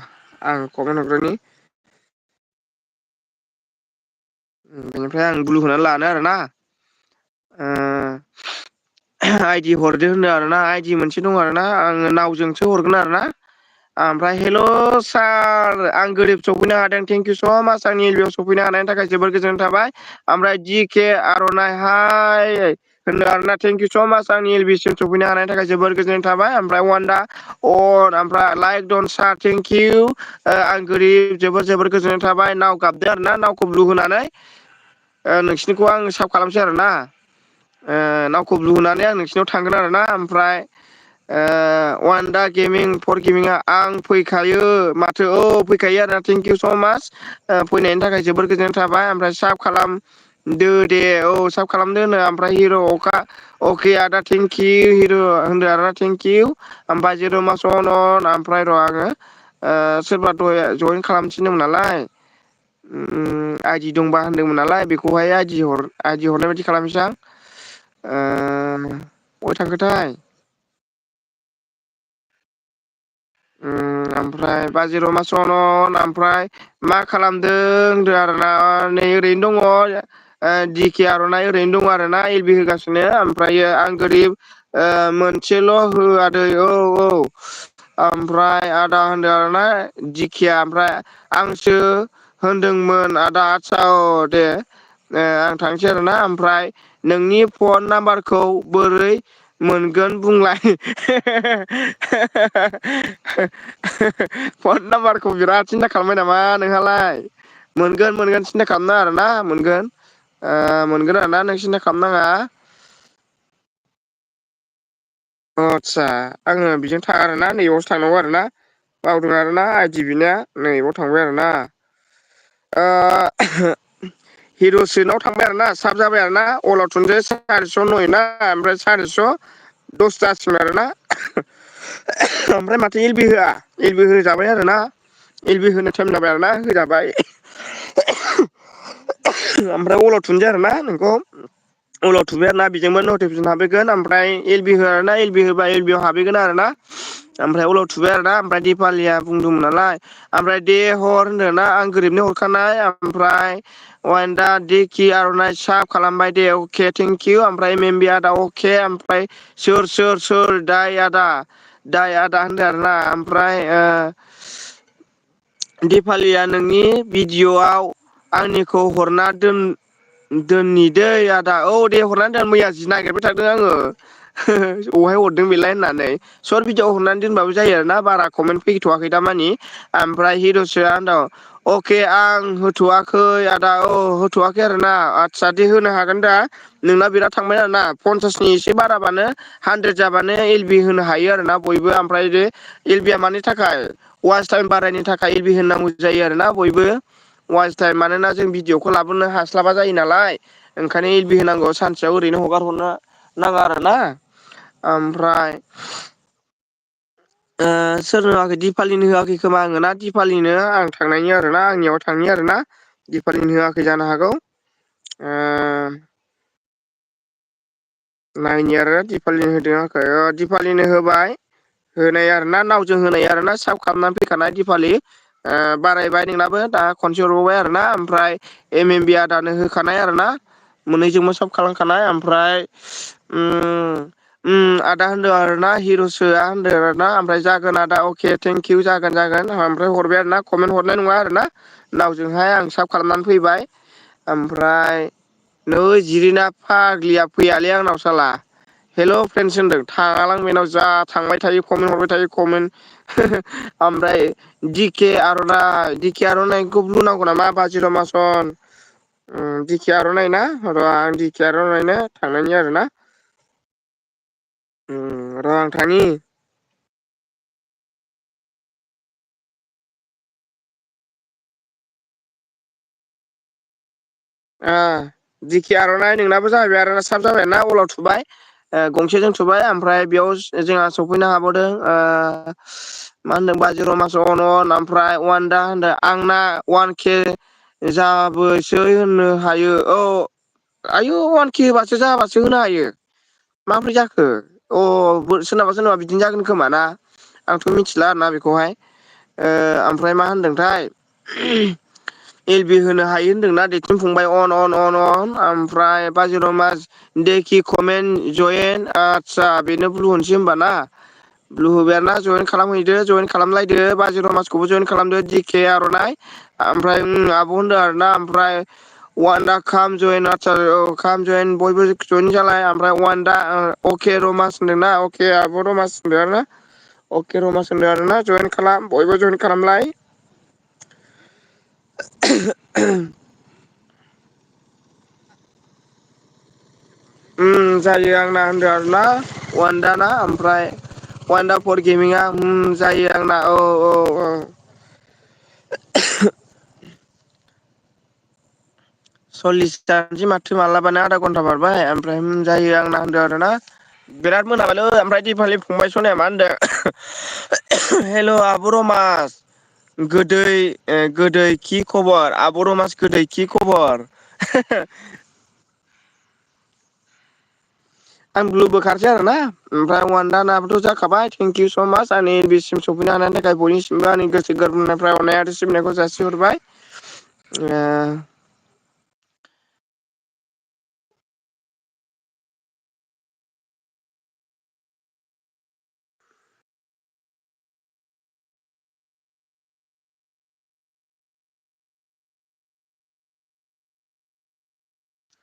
आं कमेन्ट हरग्रोनि बेनिफ्राय आं ब्लु होनानै लानो आरोना आइदि हरदो होनदों आरोना आइदि मोनसे दं आरोना आङो नावजोंसो हरगोन आरोना ओमफ्राय हेल' सार आं गोरिब सफैनो हादों थेंक इउ स' माच आंनि एलबियाव सफैनो हानायनि थाखाय जोबोर गोजोननाय थाबाय ओमफ्राय दि के आर'नाइ हाय होनदों आरोना थेंक इउ स' माच आंनि एलबिसिम सफैनो हानायनि थाखाय जोबोर गोजोननाय थाबाय ओमफ्राय वान्दा ओमफ्राय लाइक डन सार थेंक इउ आं गोरिब जोबोर गोजोननाय थाबाय नाव गाबदो आरोना नावखौ ब्लु होनानै नोंसिनिखौ आं साब खालामसै आरोना नावखौ ब्लु होनानै आं नोंसिनाव थांगोन आरोना ओमफ्राय वान दा गेमिं फर गेमिंआ आं फैखायो माथो फैखायो आरोना थेंक इउ स' माच फैनायनि थाखाय जोबोर गोजोननाय थाबाय ओमफ्राय साब खालाम दे साब खालामदो होनो ओमफ्राय हिर' अके आदा थेंकिउ हिर' होनदो आरोना थेंकिउ ओमफ्राय जिर' मास ओमफ्राय र' आङो सोरबा जयेन खालामनो नालाय आइदि दंबा होनदोंमोन नालाय बेखौहाय आइदि हरनाय बायदि खालामसै आं बहाय थांखोथाय ओमफ्राय बाजिर' मास ओमफ्राय मा खालामदों होनदों आरोना नै ओरैनो दङ दिके आर'नाइ ओरैनो दङ आरोना एल बि होगासिनो ओमफ्रायो आं गोरिब मोनसेल' होआदै औ ओमफ्राय आदा होनदों आरोना दिखिया ओमफ्राय आंसो होनदोंमोन आदा आदसा दे आं थांसै आरोना ओमफ्राय नोंनि फन नाम्बारखौ बोरै मोनगोन बुंलाय फन नाम्बारखौ बिराद सिन्था खालामबाय नामा नोंहालाय मोनगोन सिन्था खालामनाङा आरोना मोनगोन आरोना नों सिन्था खालामनाङा आदसा आङो बिजों थाङा आरोना नैबावसो थांनांगौ आरोना बावदों आरोना आइदि बिनाया नैबाव थांबाय आरोना हिर'स्रिनाव थांबाय आरोना साब जाबाय आरोना अला थुनसै 400 नय ना ओमफ्राय 400 10 जासिगोन आरोना ओमफ्राय माथो एल बि होआ एल बि होजाबाय आरोना एल बि होनो टाइम जाबाय आरोना होजाबाय ओमफ्राय अला थुनसै आरोना नोंखौ अलाव थुबाय आरोना बेजोंबो नटिफिकेसन हाबहैगोन ओमफ्राय एल बि हो आरोना एल बि होबा एल बि आव हाबहैगोन आरोना ओमफ्राय उलाव थुबाय आरोना ओमफ्राय दिपालिया बुंदोंमोन नालाय ओमफ्राय दे हर होनदों ना आं गोरिबनो हरखानाय ओमफ्राय वेनदा दिकि आर'नाइ साब खालामबाय दे अके थेंकिउ ओमफ्राय मेमबि आदा अके ओमफ्राय सोर दाय आदा होनदों आरोना ओमफ्राय दिपालिया नोंनि भिडिअ'आव आंनिखौ हरना दोननि दै आदा औ दे हरनानै दोन मैया जि नागिरबाय थादों आङो अहाय हरदों बेलाय होननानै सर्ट भिडिअ हरनानै दोनबाबो जायो आरोना बारा कमेन्ट फैथ'वाखै दा मानि ओमफ्राय हिर'स्रिया होनदों अके आं होथ'वाखै आदा औ होथ'वाखै आरोना आदसा दे होनो हागोन दा नोंना बिराद थांबाय आरोना 50नि एसे बाराबानो 100 जाबानो एल बि होनो हायो आरोना बयबो ओमफ्राय एल बि आ मानि थाखाय वाच टाइम बारायनो थाखाय एल बि होननांगौ जायो आरोना बयबो वाच टाइम मानोना जों भिडिअखौ लाबोनो हास्लाबा जायो नालाय ओंखायनो एल बि होनांगौ सानसेयाव ओरैनो हगार हरनो नाङा आरोना ओमफ्राय सोरनो होआखै दिपालिनो होआखै खोमा आङो ना दिपालिनो आं थांनायनि आरोना आंनियाव थांनि आरोना दिपालिनो होआखै जानो हागौ नायनि आरो दिपालिनो होदों ना होआखै दिपालिनो होबाय होनाय आरोना नावजों होनाय आरोना साब खालामनानै फैखानाय दिपालि बारायबाय नोंनाबो दा खनसे हरबावबाय आरोना ओमफ्राय एम बि आदानो होखानाय आरोना मोननैजोंबो सब खालामखानाय ओमफ्राय आदा होनदों आरोना हिर'सोआ होनदों आरोना ओमफ्राय जागोन आदा अके थेंकिउ जागोन ओमफ्राय हरबाय आरोना कमेन्ट हरनाय नङा आरोना नावजोंहाय आं साब खालामनानै फैबाय ओमफ्राय नै जिरिना फाग्लिया फैयालै आंनाव साला हेल' फ्रेन्डस होनदों थाङालां बेनाव जा थांबाय थायो कमेन्ट हरबाय थायो कमेन्ट ओमफ्राय दिके आर'नाइखौ नांगौ नामा बाजिराव मासन दिखि आर'नाइ ना र' आं दिखि आर'नाइनो थांनायनि आरोना र' आं थांनि दिखि आर'नाइ नोंनाबो जाहैबाय आरो साब जाबाय ना अलाव थुबाय गंसेजों थुबाय ओमफ्राय बेयाव जोंहा सफैनो हाबावदों मा होनदों बाजिराव मास अन ओमफ्राय वान दा होनदों आंना 1K जाबोसै होननो हायो औ आयु 1K होबासो जाबासो होनो हायो माबोरै जाखो सोरनाबा बिदिनो जागोन खोमा ना आंथ' मिथिला आरोना बेखौहाय ओमफ्राय मा होनदोंथाय एल बि होनो हायो होनदोंना दैथुन फंबाय अन ओमफ्राय बाजिराव मास देखि कमेन्ट जयेन आदसा बेनो ब्लु होनसै होनबा ना ब्लु होबाय आरोना जयेन खालामहैदो जयेन खालामलायदो बाजिराव मासखौबो जयेन खालामदो दिके आर'नाइ ओमफ्राय आब' होनदों आरोना ओमफ्राय वान दा खाम जइन आदसा खाम जइन बयबो जइन जालाय ओमफ्राय वान दा अके रमास होनदोंना अके आब' रमास होनदों आरोना अके रमास होनदों आरोना जयेन खालाम बयबो जयेन खालामलाय जायो आंना होनदों आरोना वान दा ना ओमफ्राय वान दा फर गेमिंआ जायो आंना औ सल्लिसथानोसै माथो मालाबानो आधा घन्टा बारबाय ओमफ्राय जायो आंना होनदों आरोना बिराद मोनाबायलै ओमफ्राय दिपालि फंबाय सनाया मा होनदों हेल' आब' रमास गोदै कि खबर आब' रमास गोदै कि खबर आं ब्लुबो खारसै आरोना ओमफ्राय वान दा नाबोथ' जाखाबाय थेंकिउ स' माच आंनि बिसिम सफैनो हानायनि थाखाय बयनिसिमबो आंनि गोसो गोरबोनिफ्राय अननाय आरो सिबिनायखौ जासिहरबाय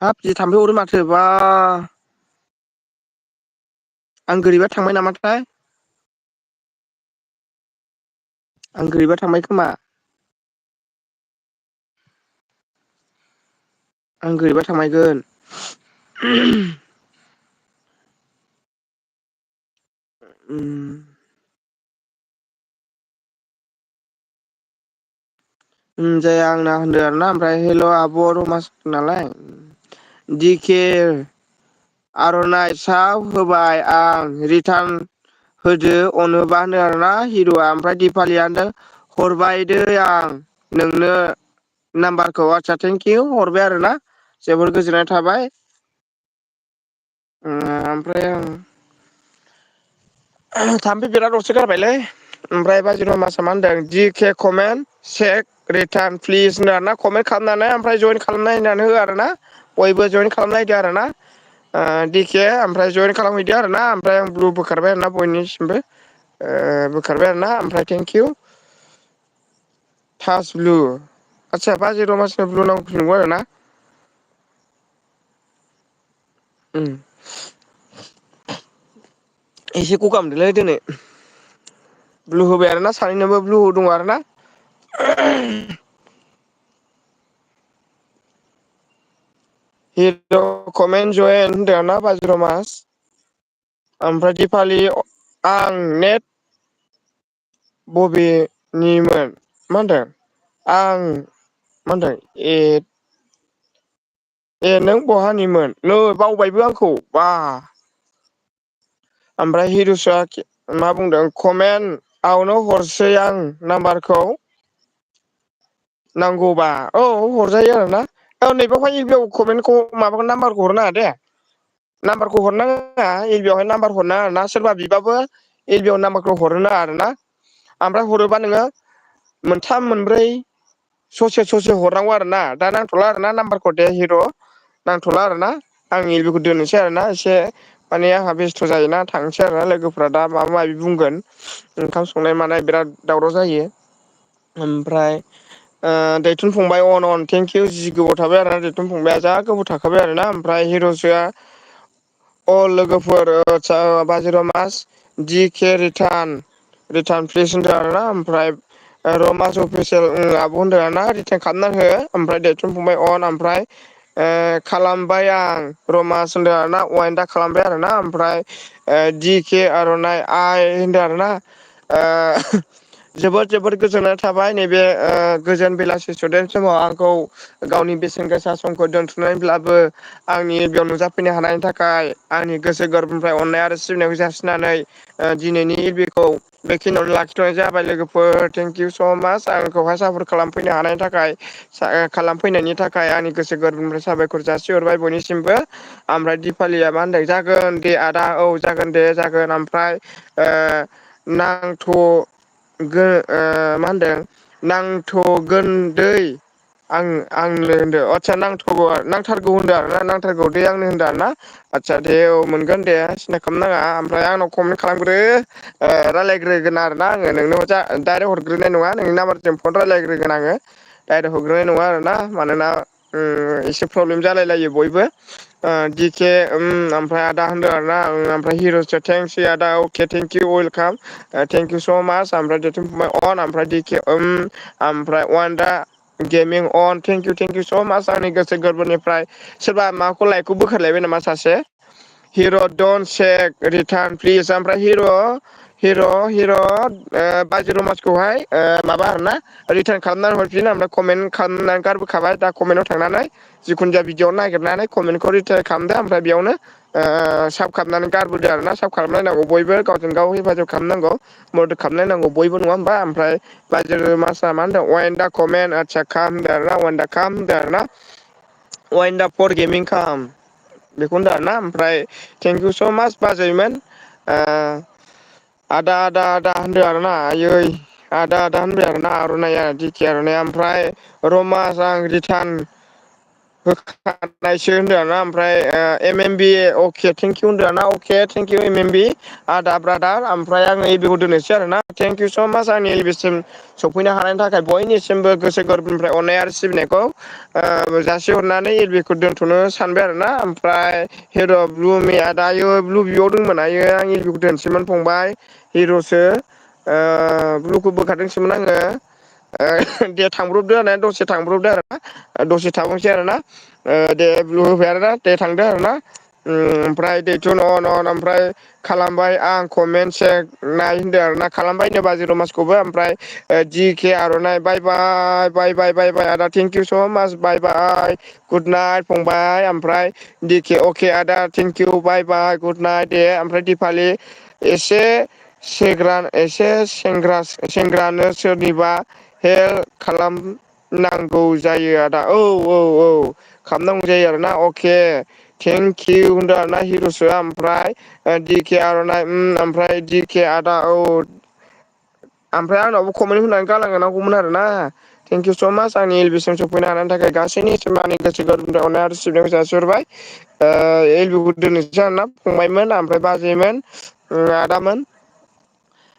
हाब जि थाम्फै अरो माथो बा आं गोरैबा थांबाय नामाथाय आं गोरोयबा थांबाय खोमा आं गोरोयबा थांमायगोन जाया आंना होनदों आरोना ओमफ्राय हेल' आब' रमास नालाय दिके आर'नाइ साव होबाय आं रिटार्न होदो अनोबा होनदों आरोना हिर'आ ओमफ्राय दिपालिया होनदों हरबाय दै आं नोंनो नाम्बारखौ आदसा थेंकिउ हरबाय आरो ना जोबोर गोजोननाय थाबाय ओमफ्राय थाम्फै बिराद अरसो गारबायलै ओमफ्राय बाजिराव मासआ मा होनदों दि के कमेन्ट सेक रिटार्न प्लिज होनो आर ना कमेन्ट खालामनानै ओमफ्राय जइन खालामना होननानै हो आरो ना बयबो जइन खालामलायदो आरो ना दिके ओमफ्राय जयेन खालामहैदो आरो ना ओमफ्राय आं ब्लु बोखारबाय आरो ना बयनिसिमबो बोखारबाय आरो ना ओमफ्राय थेंकिउ थास ब्लु आदसा बाजै मासनो ब्लु नांगौ नंगौ आरो ना उम एसे गगा मोनदोंलै दिनै ब्लु होबाय आरो ना सानैनोबो ब्लु दङ आरो ना हिर' कमेन्ट जयेन होनदों ना बाजिर' मास ओमफ्राय दिपालि आं नेट बबेनिमोन मा होनदों आं मा होनदों ए ए नों बहानिमोन नै बावबायबो आंखौ बा ओमफ्राय हिरुसआ मा बुंदों कमेन्ट आवनो हरसै आं नाम्बारखौ नांगौबा औ हरजायो आरो ना औ नैबेयावहाय बेयाव कमेन्टखौ माबाखौ नाम्बारखौ हरनाङा दे नाम्बारखौ हरनाङा बेवहाय नाम्बार हरनाङा ना सोरबा बिबाबो एलबियाव नाम्बारखौ हरनो नाङा आरो ना ओमफ्राय हरोबा नोङो मोनथाम मोनब्रै ससे हरनांगौ आरो ना दा नांथ'ला आर ना नाम्बारखौ दे हिर' नांथ'ला आरो ना आं एलबिखौ दोननोसै आरो ना एसे माने आंहा बेस्थ' जायोना थांसै आरोना लोगोफ्रा दा माबा माबि बुंगोन ओंखाम संनाय मानाय बिराद दावराव जायो ओमफ्राय दैथुन फंबाय अन थेंकिउ जि गोबाव थाबाय आरोना दैथुन फंबाया जा गोबाव थाखाबाय आरो ना ओमफ्राय हिर'सोआ अ लोगोफोर आदसा बाजिर' मास दि के रिटार्न प्लिस होनदों आरोना ओमफ्राय रमास अफिसियेल आब' होनदों ना रिटार्न खालामना हो ओमफ्राय दैथुन फंबाय अन ओमफ्राय खालामबाय आं रमास होनदों आरोना वेनदा खालामबाय आरोना ओमफ्राय दि के आर'नाइ आइ होनदों आरोना जोबोद गोजोननाय थाबाय नैबे गोजोन बेलासि स्टुडेन्ट समाव आंखौ गावनि बेसेन गोसा समखौ दोनथ'नानैब्लाबो आंनि बेयाव नुजाफैनो हानायनि थाखाय आंनि गोसो गोरबोनिफ्राय अननाय आरो सिबिनायखौ जासिनानै दिनैनि बेखौ बेखिनियावनो लाखिथ'नाय जाबाय लोगोफोर थेंकिउ स' माच आंखौहाय सापर्ट खालामफैनो हानायनि थाखाय खालामफैनायनि थाखाय आंनि गोसो गोरबोनिफ्राय साबायखर जासिहरबाय बयनिसिमबो ओमफ्राय दिपालिया मा होनदों जागोन दे आदा औ जागोन दे जागोन ओमफ्राय नांथ' मा होनदों नांथ'गोन दै आंनो होनदों आदसा नांथारगौ होनदों आरो ना नांथारगौ दे आंनो होनदों आरो ना आदसा दे औ मोनगोन दे सिन्था खालामनाङा ओमफ्राय आंनाव कमेन्ट खालामग्रो रायलायग्रोगोन आरोना आङो नोंनो डाइरेक्ट हरग्रोनाय नङा नोंनि नाम्बारजों फन रायलायग्रोगोन आङो डाइरेक्ट हरग्रोनाय नङा आरोना मानोना एसे प्रब्लेम जालाय लायो बयबो दिके ओमफ्राय आदा होनदों आरोना ओमफ्राय हिर'स थेंक्स आदा अके थेंकिउ वेलकाम थेंकिउ स' माच ओमफ्राय दैथुन फंबाय अन ओमफ्राय दिके ओमफ्राय वान दा गेमिं अन थेंकिउ स' माच आंनि गोसो गोरबोनिफ्राय सोरबा माबाखौ लाइकखौ बोखारलायबाय नामा सासे हिर' डन सेक रिटार्न प्लिज ओमफ्राय हिर' बाजिर' मासखौहाय माबा आरोना रिटार्न खालामनानै हरफिन ओमफ्राय कमेन्ट खालामनानै गारबोखाबाय दा कमेन्टाव थांनानै जिखुनु जाया भिडिअ नागिरनानै कमेन्टखौ रिटार्न खालामदो ओमफ्राय बेयावनो साब खालामनानै गारबोदो आरोना साब खालामलायनांगौ बयबो गावजों गाव हेफाजाब खालामनांगौ मदद खालामलायनांगौ बयबो नङा होमबा ओमफ्राय बाजिर मासआ मा होनदों वेन दा कमेन्ट आदसा खाम होनदों आरोना वेन दा खाम होनदों आरोना वाइन दा फर गेमिं खाम बेखौ होनदों आरोना ओमफ्राय थेंकिउ स' माच बाजैमोन आदा होनदों आरोना आयै आदा होनबाय आरोना आर'नाइया दिकि आर'नाइया ओमफ्राय रमास आं रिटार्न होखानायसो होनदों ना ओमफ्राय एम एम बि अके थेंकिउ होनदों ना अके थेंकिउ एम एम बि आदा ब्रादार ओमफ्राय आङो एबिखौ दोननोसै आरो ना थेंक इउ स' माच आंनि एलबिसिम सफैनो हानायनि थाखाय बयनिसिमबो गोसो गोरबोनिफ्राय अननाय आरो सिबिनायखौ जासिहरनानै एलबिखौ दोनथ'नो सानबाय आरो ना ओमफ्राय हिर' ब्लुमिया दायो ब्लु बियाव दंमोन आयो आं एलबिखौ दोनसैमोन फंबाय हिर'सो ब्लुखौ बोखारदोंसोमोन आङो दे थांब्रबदो होननानै दसे थांब्रबदो आरो ना दसे थाबावनोसै आरो ना दे ब्लु होबाय आरोना दे थांदो आरो ना ओमफ्राय दैथुन अन ओमफ्राय खालामबाय आं कमेन्ट सेक नाय होनदों आरो ना खालामबाय नो बाजै मासखौबो ओमफ्राय दि के आर'नाइ बाय बाय बाय बाय बाय बाय आदा थेंक इउ स' माच बाय बाय गुड नाइट फंबाय ओमफ्राय दिके अके आदा thank you bye bye good night दे ओमफ्राय दिपालि एसे एसे सेंग्रानो सोरनिबा हेल्प खालामनांगौ जायो आदा औ औ औ खालामनांगौ जायो आरोना अके थेंक इउ होनदों आरोना हिर'सो ओमफ्राय दिके आर'नाइ ओमफ्राय दिके आदा औ ओमफ्राय आंनावबो कमेन्ट होनानै गालांनांगौमोन आरो ना थेंक इउ स' माच आंनि एलबिसिम सफैनो हानायनि थाखाय गासैनिसिम आंनि गोसो गोरबोनिफ्राय अननाय आरो सिबिनायखौ जासिहरबाय एलबिखौ दोननोसै आरोना फंबायमोन ओमफ्राय बाजैमोन आदामोन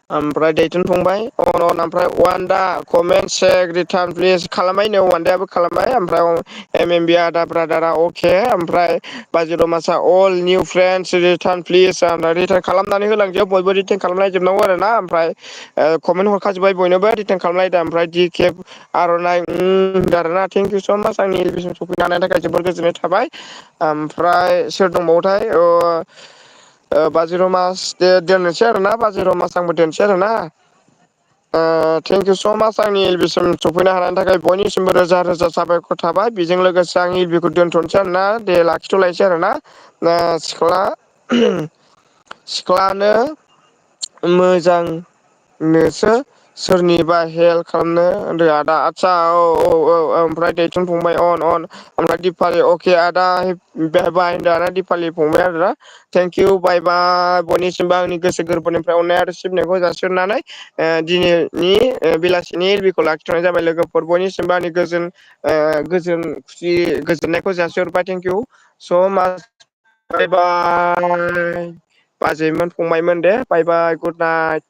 ओमफ्राय दैथुन फंबाय अन ओमफ्राय वान दा कमेन्ट सेक रिटार्न प्लिज खालामबाय नो वान दायाबो खालामबाय ओमफ्राय एम एम बि आदा ब्रादारा अके ओमफ्राय बाजिर' मासआ all new friends return please return खालामनानै होलांजोब बयबो रिटार्न खालामलायजोबनांगौ आरो ना ओमफ्राय कमेन्ट हरखाजोब्बाय बयनोबो रिटार्न खालामलायदो ओमफ्राय दि केब आर'नाइ आरोना थेंक इउ स' माच आंनि एलबिसिम सफैनो हानायनि थाखाय जोबोर गोजोननाय थाबाय ओमफ्राय सोर दंबावोथाय बाजिर' मास दे दोननोसै आरोना बाजिर' मास आंबो दोनसै आरोना थेंक इउ स' माच आंनि एलबिसिम सफैनो हानायनि थाखाय बयनिसिमबो रोजा रोजा साबायखर थाबाय बेजों लोगोसे आं एलबिखौ दोनथ'नोसै आरोना दे लाखिथ'लायसै आरोना सिख्ला सिख्लानो मोजांनोसो सोरनिबा हेल्प खालामनो होनदों आदा आदसा औ औ औ ओमफ्राय दैथुन फंबाय अन ओमफ्राय दिपालि अके आदा बाय होनदों आदा दिपालि फंबाय आरोना थेंक इउ बाय बाय बयनिसिमबो आंनि गोसो गोरबोनिफ्राय अननाय आरो सिबिनायखौ जासिहरनानै दिनैनि बेलासिनि एलबिखौ लाखिथ'नाय जाबाय लोगोफोर बयनिसिमबो आंनि गोजोन खुसि गोजोननायखौ जासिहरबाय थेंक इउ स' माच बाय बाय बाजैमोन फंबायमोन दे बाय बाय गुड नाइट